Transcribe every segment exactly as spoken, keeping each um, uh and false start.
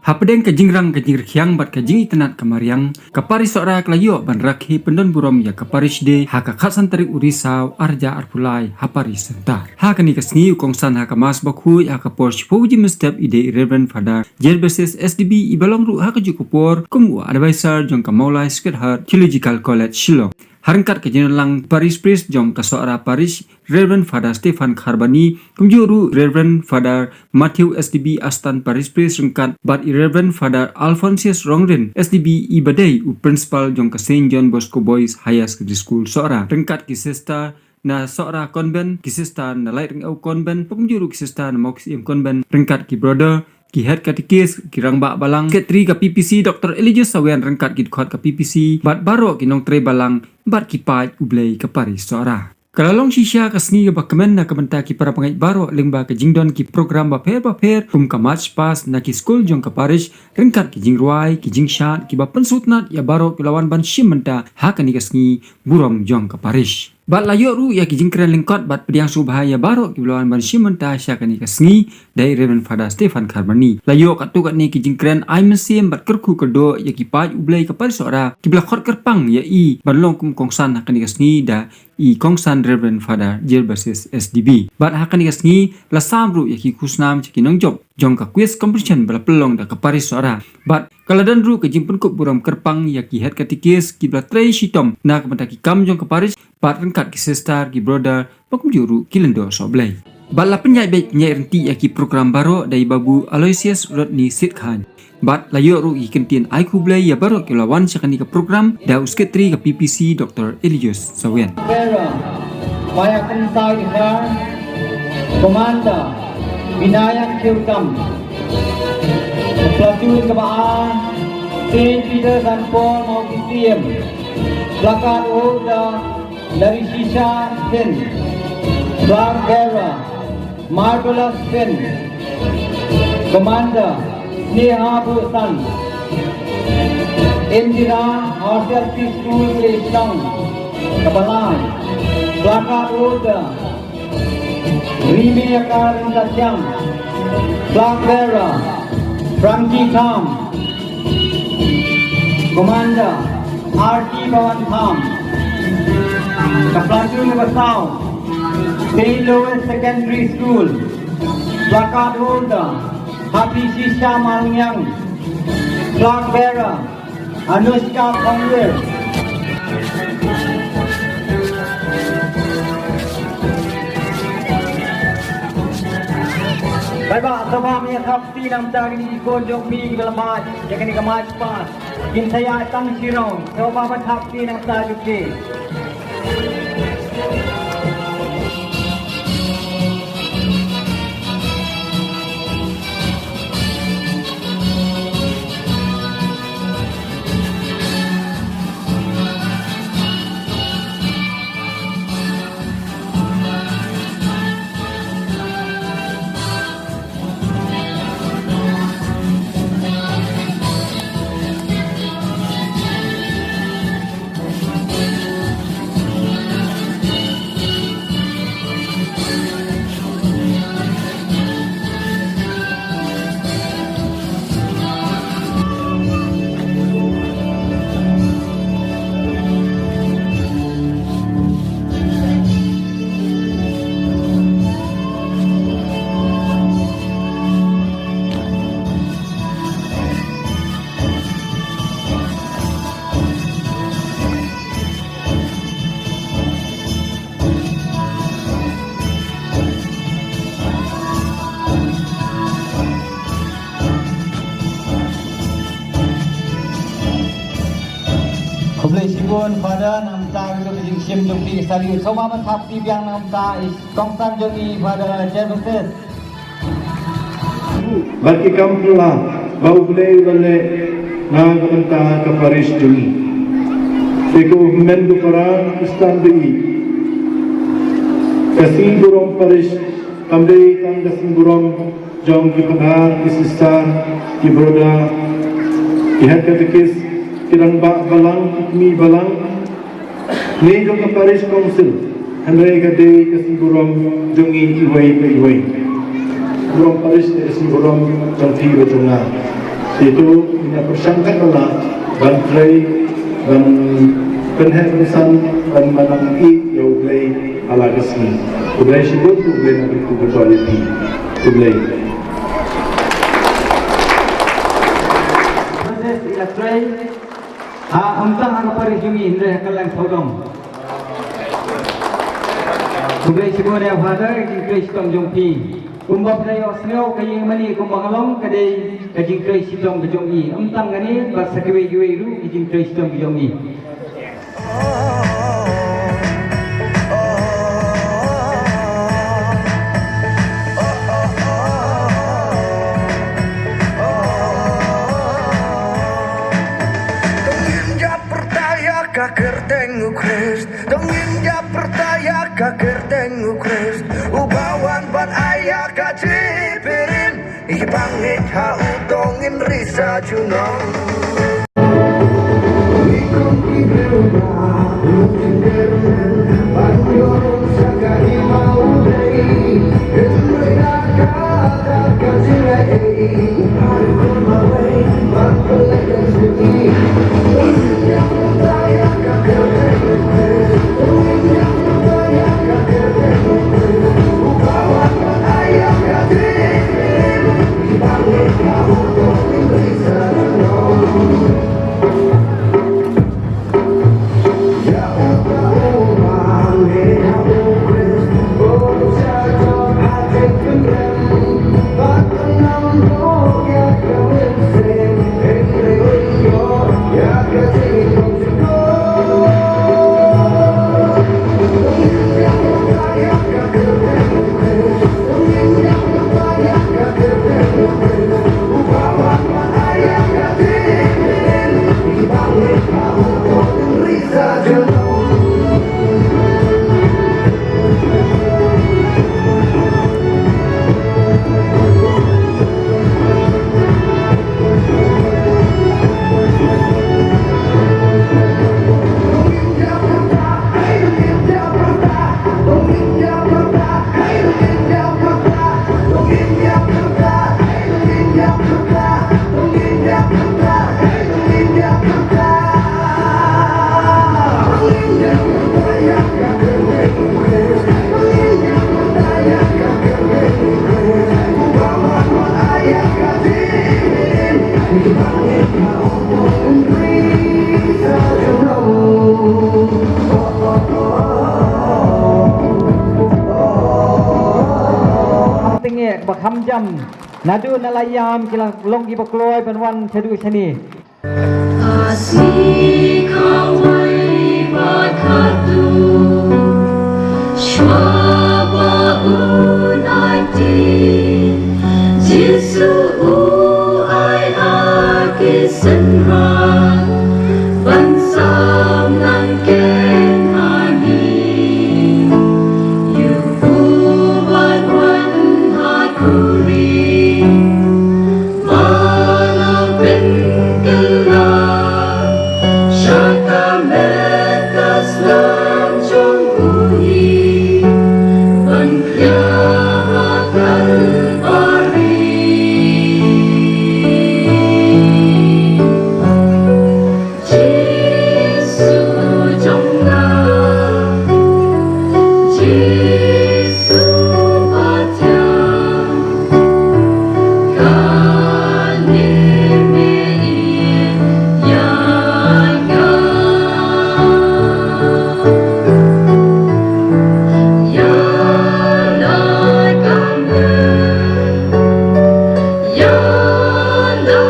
Hapdeng ka jingrang ka jingrkhiang bad ka jingitynnad ka mariang, ka parish Sohra ka la ïoh ban rakhe pyndon burom ïa ka parish day ha ka khatsan tarik u Risaw arhajar arphew lai ha parish centre. Ha kane ka sngi u kongsan ha ka mass bakhuid ha ka por shiphew baje mynstep i dei Reverend Father Gervasius S D B, i ba long ruh ha kajuh ka por kum u advisor jong ka Mawlai Sacred Heart Theological College Shillong. Ha ryngkat ka jingdon lang parish priest jong ka Sohra parish, Reverend Father Stephen Kharbani, kumjuh ruh Reverend Father Matthew S D B, Assistant Parish Priest ryngkat bad i Reverend Father Alphonsus Rongrin S D B, i ba dei u principal jong ka Saint John Bosco Boys Higher Secondary School Sohra, ryngkat ki sister na Sohra Convent, ki sister na Laitryngew Convent, kumjuh ruh ki sister na Mawkisiem Convent, ryngkat ki brother, ki head catechist, ki rangbah balang, secretary ka P P C Doctor Eligius Sawian ryngkat ki dkhot ka P P C, bad baroh ki nongtrei balang bad ki paid U Blei ka parish Sohra. Ka la long shisha ka sngi kaba kmen na ka bynta ki para bangeit baroh lyngba ka jingdon ki program bapher bapher kum ka march past na ki skul jong ka parish, ryngkat ki jingrwai, ki jingshad kiba pynsngewtynnat ïa baroh kiba la wan ban shim bynta ha kane ka sngi burom jong ka parish. Bad la ïoh ruh ïa ki jingkren lyngkot bad pdiang sngewbha ïa baroh kiba la wan ban shim bynta sha kane ka sngi, dei Reverend Father Stephen Kharbani. La ïoh katto katne ki jingkren ai mynsiem bad kyrkhu kyrdoh ïa ki paid U Blei ka parish Sohra kiba la khot kyrpang ïa i ban long kum kongsan ha kane ka sngi da i kongsan Reverend Father Gervasius S D B. Bad ha kane ka sngi la sam ruh ïa ki khusnam sha ki nongjop jong ka quiz competition ba la pynlong da ka parish Sohra. Bad ka la don ruh ka jingpynkup burom kyrpang ïa ki head catechist kiba la trei shitom na ka bynta ki kam jong ka parish, bad ryngkat ki sister, ki brother, bad kumjuh ruh ki lyngdoh sohblei. Bad la pynïaid beit pynïaid ryntih ïa ki program baroh da i Babu Aloysius Rodney Sitkhan. Bad la ïoh ruh ïa ki kyntien ai khublei ïa baroh kiba la wan sha kane ka program da u secretary ka P P C Doctor Eligius Sawian. Bearer, Maya Kensai Dkhar, Commander, Binayan Khewkam, Platoon kaba ar, Saint Peter's and Paul Mawkisiem, placard holder, Narishisha Singh, flag bearer, Marvelous Singh, Commander, Sneha Busan, Indira Martial Preschool Shillong, kaba lai, placard holder, Rimi Akar Satyam, flag bearer, Frankie Tham, Commander, R T Bhawan Tham, ka platoon kaba saw, Saint Louis Secondary School, placard holder, Happy Shisha Malngiang, flag bearer, Anushka Thongwir. Bye bye, sngewbha ïa thap kti na ka bynta kine ki khun jong phi kiba la mad ïa kane ka march past. Kin sa ïa tang shi round. Sngewbha ban thap kti na ka bynta jong phi. Khublei shibun Father, na ka bynta ka jingshim jong phi ka salute. Sngewbha ban thap kti biang na ka bynta i kongsan jong ngi Father Gervasius. Bad ki kam phylla ba U Blei u la leh na ka bynta ka parish jong ngi. Te ko hynmen ko para Khristan ba ïeit, ka sngi burom parish kam dei tang ka sngi burom jong ki Phadar, ki Sister, ki Brother, ki Head Catechist, ki rangbah balang, ki kmie balang, ne jong ka Parish Council, Hynrei ka dei ka sngi burom jong ngi iwei pa iwei. Burom parish, ka sngi burom jong phi bad jong nga. Te to ngin ïa pyrshang katba lah ban trei, ban pynheh pynsan, ban, ban nang ïeit ïa U Blei ha la ka sngi. Khublei shibun, U Blei un kyrkhu bynta ïa phi. Khublei. Moses ïa trei ha, ym tang ha ka parish jong ngi hynrei ha kylleng sawdong. Khublei shibun ïa u Father, ka jingtrei shitom jong phi. Kumba phi la ïohsngew, ka ïing mane kumba nga long ka dei ka jingtrei shitom ka jong i. Ym tang kane bad sa kiwei kiwei ruh ka jingtrei shitom ka jong i. Dang ngin ïa pyrta ïa ka kyrteng U Khrist. Dang ngin ïa pyrta ïa ka kyrteng U Khrist, uba wan ban ai ïa ka jingpynim. Ïa ba ngeit ha u dang ngin ri sa junom. Tynge ba kham jam naduh na la ïam ki la long kiba kloi ban wan shaduh shane. Ka sngi kawei bad katu, shuwa ba un aiti, Jisu u ai ha ki synran ban sam nangkeiñ ha ngi. Ïa u ban wan ha khuri. Ba la pynkylla sha ka met ka snam jong u hi ban khia ha Kalbari. Jisu jong nga, Jisu ba thiang, kane me ïeit ïa nga. Ïa la ka met, ïa la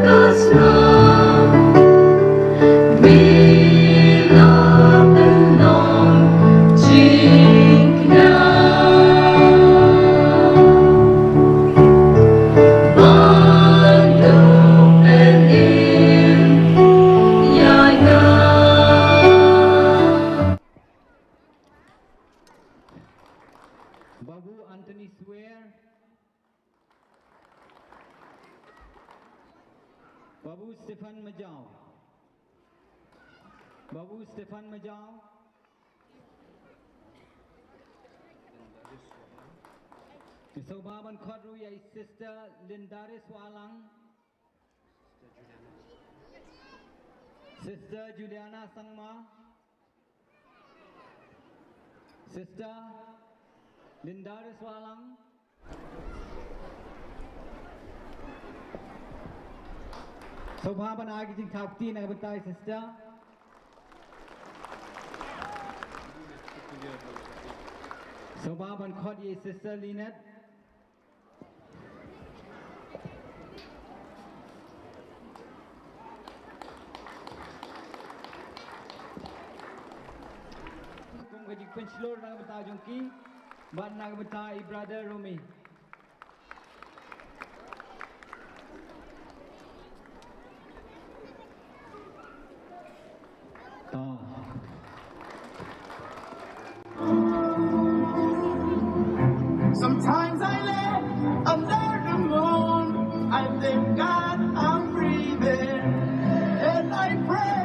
ka snam, me la pynlong jingkñia. Ban ïoh pynim ïa nga. Babu Anthony Swer. Babu Stephen Majaw. Babu Stephen Majaw. Sngewbha ban khot ruh ïa i Sister Lindaris Wahlang. Sister Juliana Sangma. Sister Lindaris Wahlang. Sngewbha ban ai ka jingthap kti na ka bynta i Sister. Sngewbha ban khot ïa i Sister Lynette. Kum ka jingpynshlur na ka bynta jong ki bad na ka bynta i Brother Romi. To. Sometimes I lay under the moon. I thank God I'm breathing. And I pray,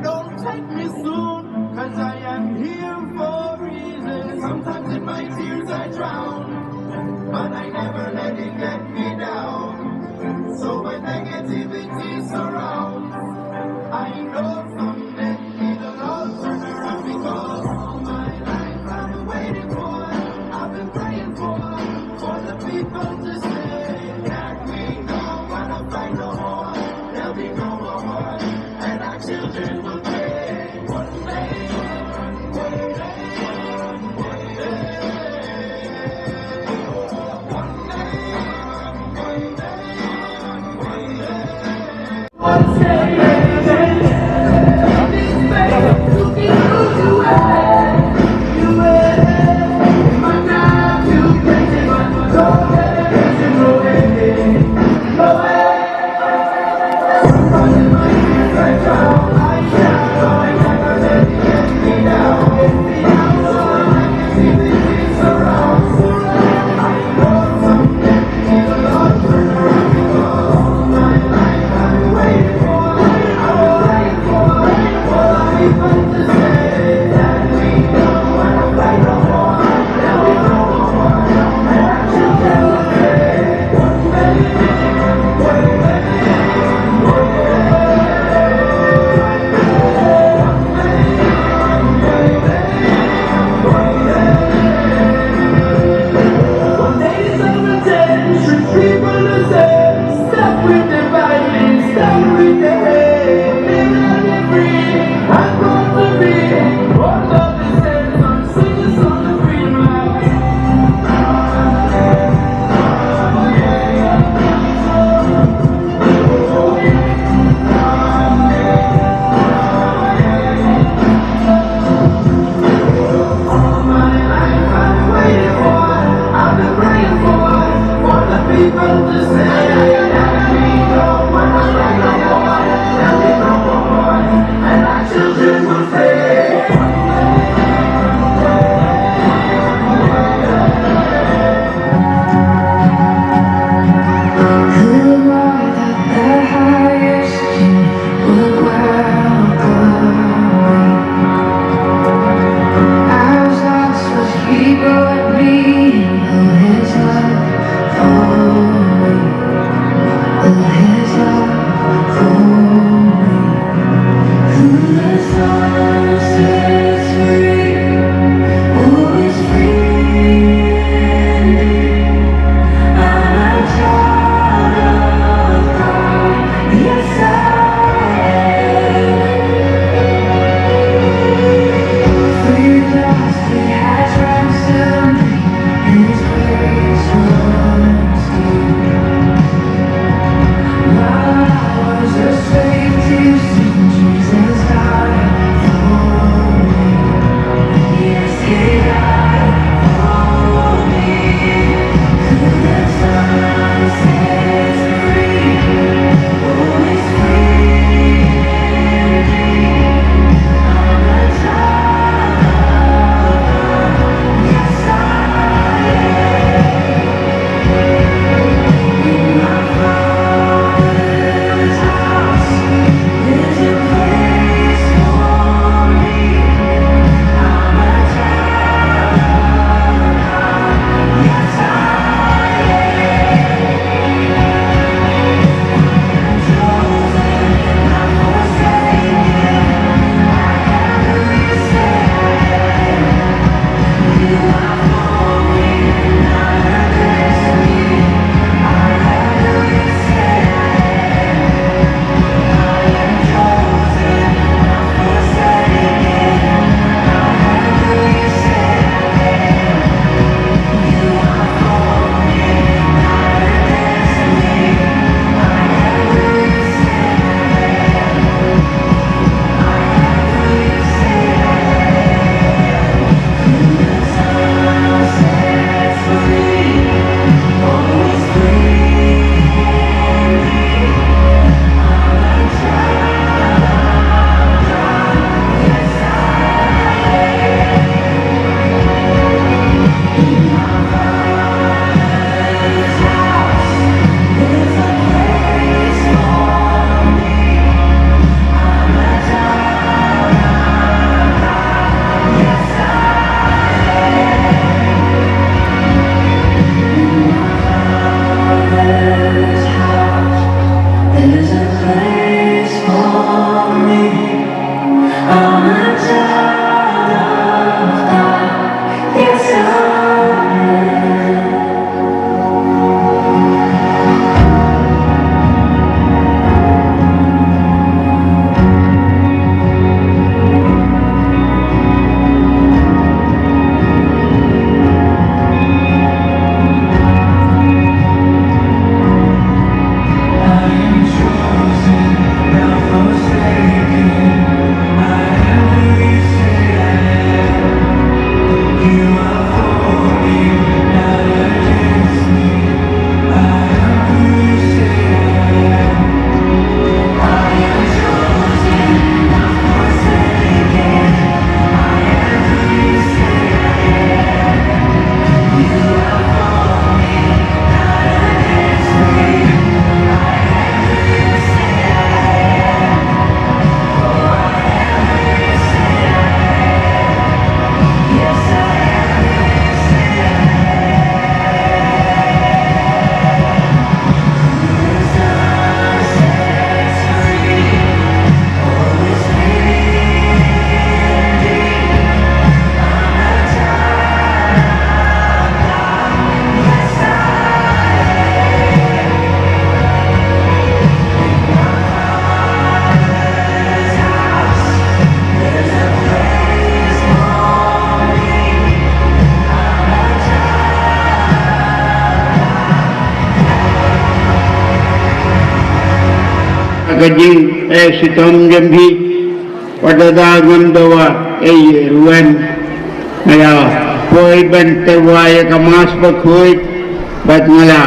don't take me soon. Cause I am here for a reason. Sometimes in my tears I drown. But I Ka jing, eh, shitom jong phi, wat da ngam dawa, eh, ruan. Nga la poi ban tyrwa ïa ka Mass Bakhuid, bad nga la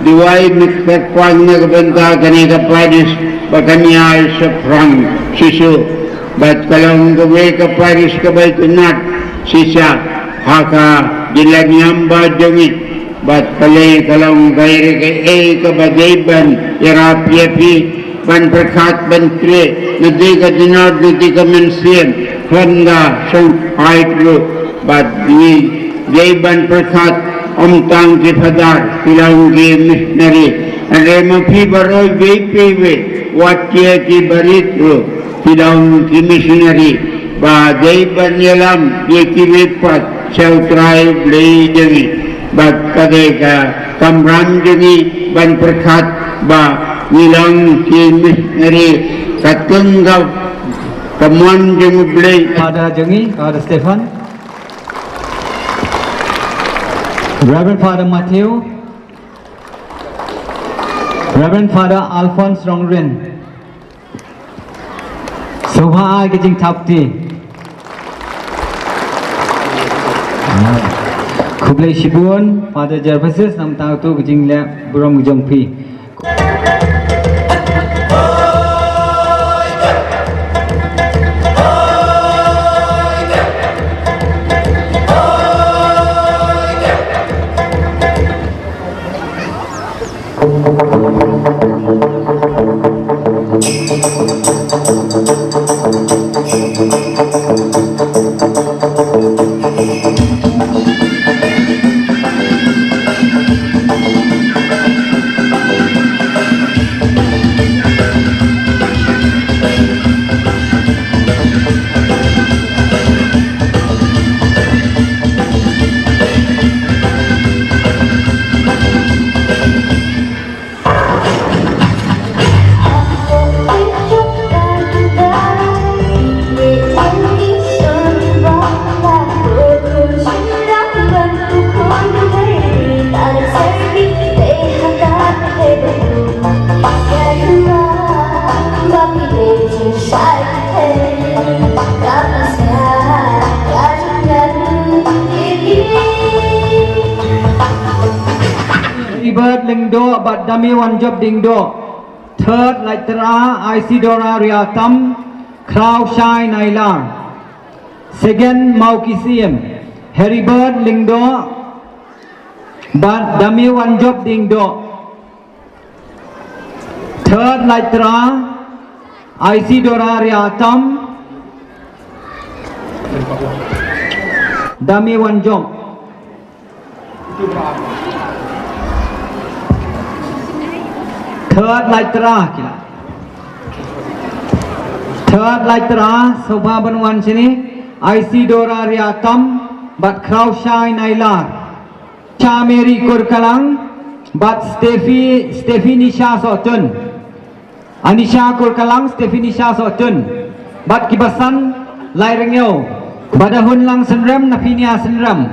duwai mih kyrpang na ka bynta kane ka parish, ba kan ïai shaphrang shisha. Bad ka long kawei ka parish kaba itynnad shisha ha ka jylla niam ba jong ngi. Bad balei ka long kaei re kaei kaba dei ban ïarap ïa phi ban pyrkhat ban trei na dei ka dynot na dei ka mynsiem khlem da shong haid ruh. Bad ngi dei ban pyrkhat ym tang ki phadar, phi long ki missionary. Hynrei ma phi baroh iwei pa iwei wat ïa ki barit ruh. Phi long ki missionary ba dei ban ïalam ïa kiwei pat sha U Trai U Blei jong ngi. Bad ka dei ka kamram jong ngi ban pyrkhat ba ngi long ki missionary katkum ka mon jong U Blei. Father jong ngi, Father Stephen. Reverend Father Matthew. Reverend Father Alphonse Rongrin. Sngewbha ai ka jingthap kti. Khublei shibun Father Gervasis, namar utu ka jingleh burom jong phi. Ibert Lyngdoh bad Damiwan Job Dingdoh. Third, Laitera Isidora Riatam, Khraw Shai Nailar. Second, Mawkisiem, Heribert Lyngdoh bad Damiwan Job Dingdoh. Third, Laitera Isidora Riatam, Damiwan Job. Third, Laitera kila. Third, Laitera, sngewbha ban wan shane. Isidora Riatam bad Khraw Shai Nailar. Cha Mary Kurkalang bad Steffi, Steffi Nisha Sohtun. Anisha Kurkalang, Steffi Nisha Sohtun. Bad kiba san, Lairyngew. Bad a Hunlang Synrem, Naphinia Synrem.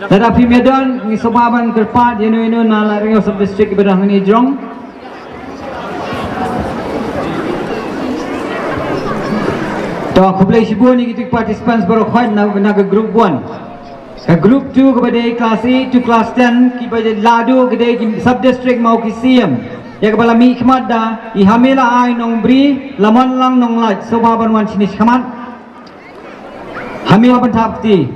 Lada phim ïadon, ngi sngewbha ban kyrpad ïano ïano na Lairyngew Sub District kiba don hangne jrong. To, khublei shibun ïa ki participants baroh khoit na, na ka group one. Ka group two kaba dei class eight to class ten, kiba la duh ka dei ki sub district Mawkisiem. Ïa kaba la mihkhmat da i Hamila Ai Nongbri, Lamonlang Nonglait, sngewbha ban wan shane shakhmat. Hamila ban thap kti.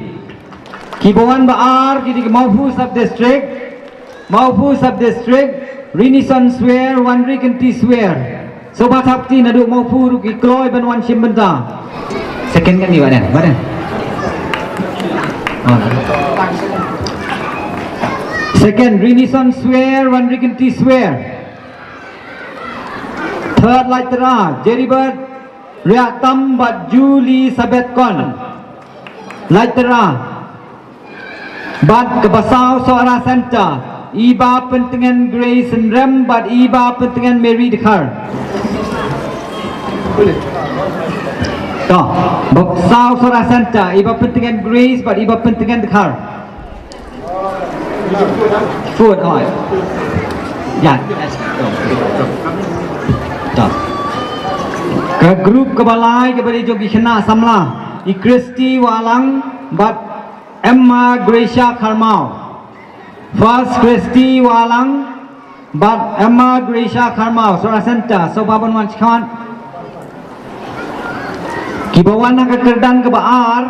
Kiba wan ba ar ki dei ki Mawphu sub district. Mawphu sub district, Rinison Swer, Wanri Kynti Swer. Sngewbha thap kti naduh Mawphu ruh ki kloi ban wan shim bynta. Second kan ni badan, badan. Oh. Second, Rinison Swer, Wanri Kynti Swer. Third, Laitera, Jeribert Riatam bad Julie Sabet Kon. Laitera. Bad kaba saw Sohra Center, i Bah Pyntngen Grace Synrem bad i Bah Pyntngen Mary Dkhar. To, ba saw Sohra Center, i Bah Pyntngen Grace bad i Bah Pyntngen Dkhar. Food, oh. Ya. To. Ka group kaba lai kaba dei jong ki khynnah samla, i Christy Wahlang bad Emma Gracia Kharmau. First Christy Wahlang bad Emma Gracia Kharmau, Sohra Center, sngewbha ban wan shakhmat. Kiba wan ha ka kyrdan kaba ar,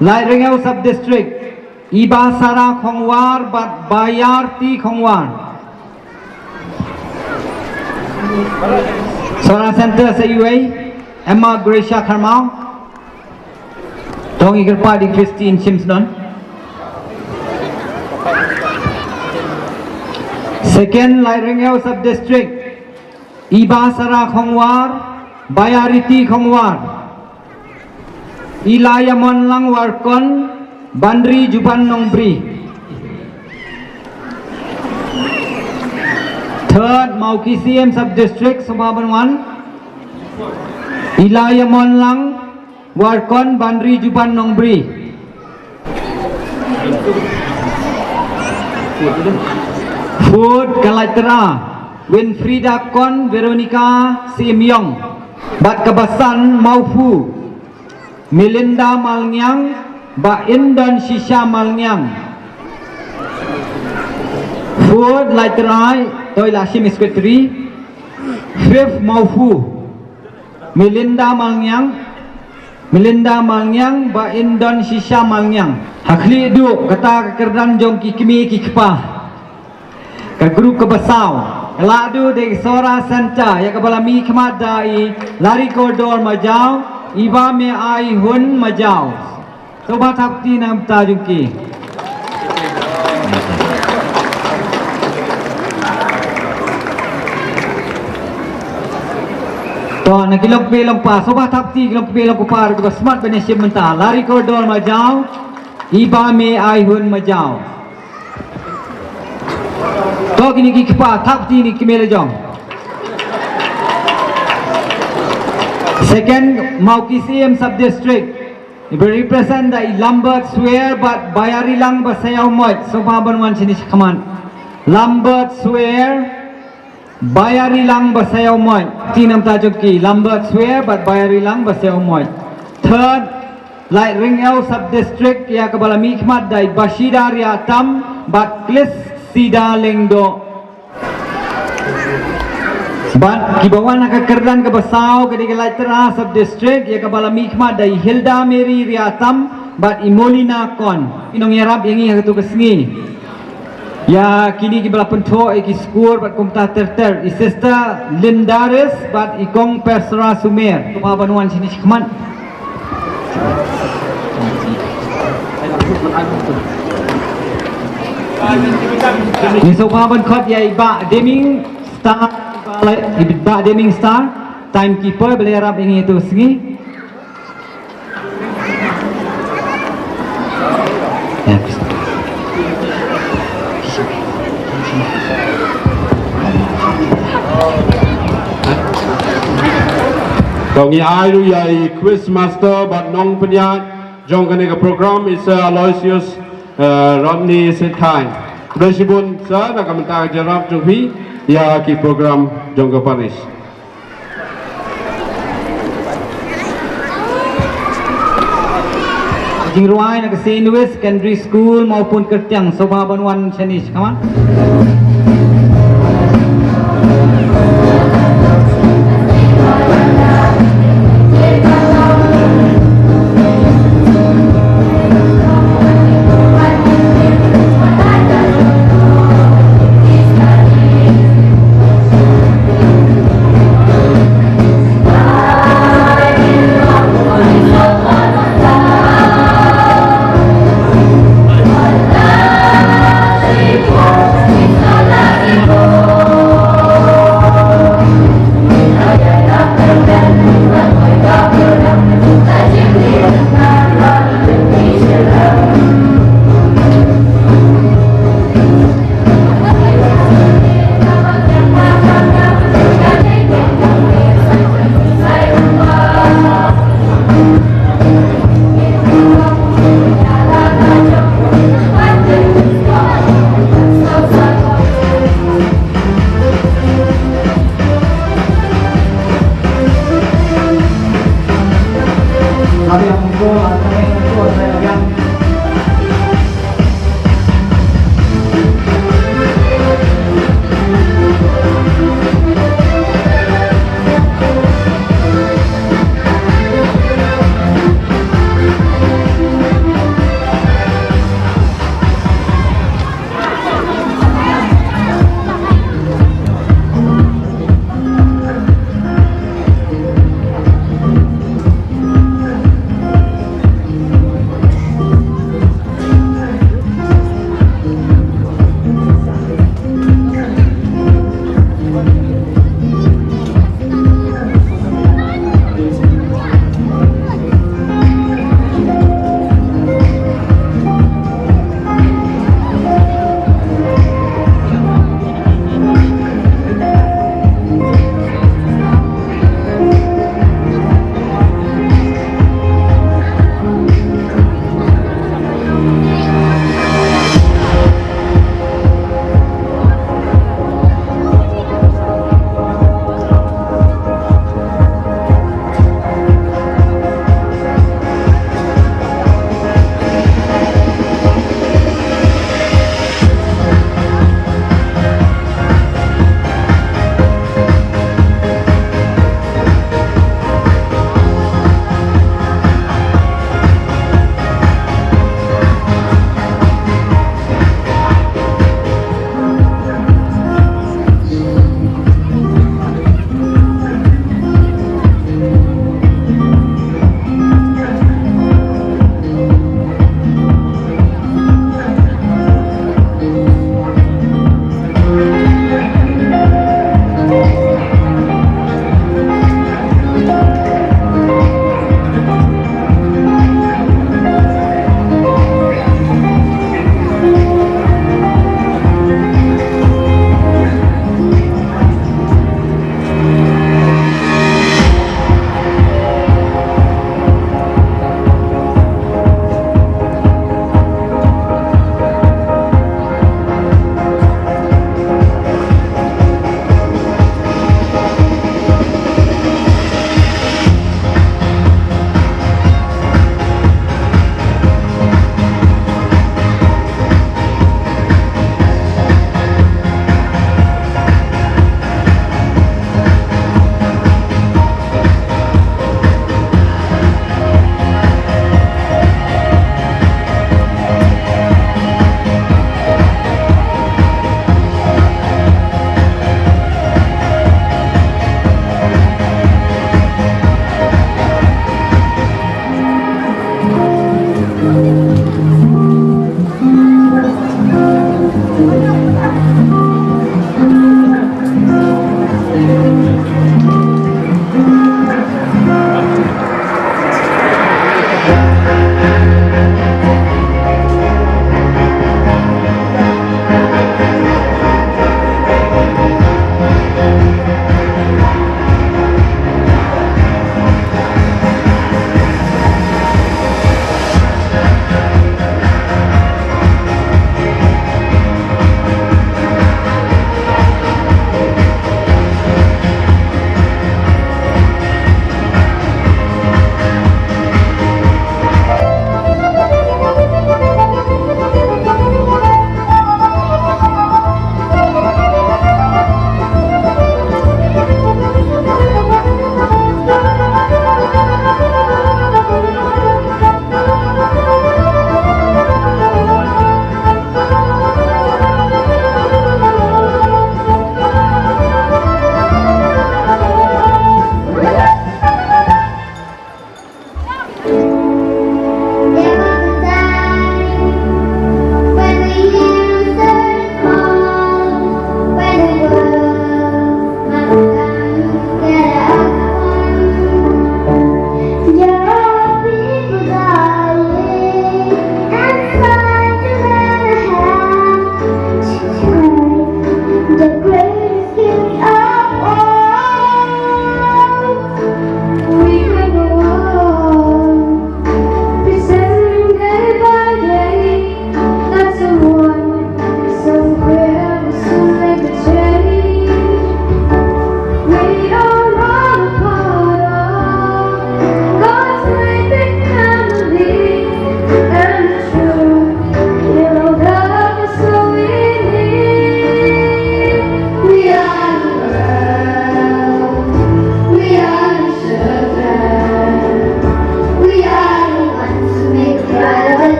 Laitrengew Sub District, i Bah Sara Khongwar bad Bah Yarti Khongwar. Sohra Center sa iwei, Emma Gracia Kharmau. To ngi kyrpad ïa i Christine Shimsdon. Second, Laitrengew Sub District, i Bah Sara Khongwar, Bah Yariti Khongwar. I Laiamonlang Warkon, Banri Juban Nongbri. Third, Mawkisiem Sub District, sngewbha ban wan. I Laiamonlang Warkon, Banri Juban Nongbri. Fourth, ka Laitera, Winfrida Kon, Veronica Siemiong. Bad kaba san, Mawphu, Melinda Malngiang, Bah Indon Shisha Malngiang. Fourth, Laitera, to i la shim i secretary. Fifth, Mawphu, Melinda Malngiang, Melinda Malngiang, Bah Indon Shisha Malngiang. Ha khlieh duh kata ka kyrdan jong ki kmie ki kpa. Ka group kaba saw, ka la duh da i Sohra Center, ïa kaba la mihkhmat da i Lari Kordor Majaw, i Bah Mei Ai Hun Majaw. Sngewbha thap kti na ka bynta jong ki. To na ki longkmie longkpa, sngewbha thap kti ki longkmie longkpa ruh kiba smat ban ïashim bynta. Lari Kordor Majaw, i Bah Mei Ai Hun Majaw. To kine ki kpa, thap kti kine ki kmie la jong. Second, Mawkisiem Sub District. Iba represent da i Lambert Swer bad Bah Yarilang Basaïawmoit, sngewbha ban wan shane shakhmat. Lambert Swer, Bah Yarilang Basaïawmoit. Kti na ka bynta jong ki, Lambert Swer bad Bah Yarilang Basaïawmoit. Third, Laitrengew Sub District, ïa kaba la mihkhmat da i Bashida Riatam bad Klisida Lyngdoh. Bad kiba wan ha ka kyrdan kaba saw ka dei ka Laitera Sub District, ïa kaba la mihkhmat da i Hilda Mary Riatam bad i Molina Kon. Ki nongïarap ïa ngi ha kato ka sngi, ïa kine kiba la pynthok ïa ki skur bad kumta ter ter, i Sister Lindaris bad i Kong Persra Sumer. Sngewbha ban wan shane shakhmat. Ngi sngewbha ban khot ïa i Bah Deming Star, i Bah Deming Star, timekeeper, ba la ïarap ïa ngi ha kato ka sngi. To ngi ai ruh ïa i quiz master bad nongpynïaid jong kane ka program, i Sir Aloysius, eh, Rodney Sitkhai. Khublei shibun Sir na ka bynta ka jingïarap jong phi ïa ki program jong ka parish. Jingrwai na ka Saint Louis Secondary School, Mawpun Kyrtiang, sngewbha ban wan shane shakhmat.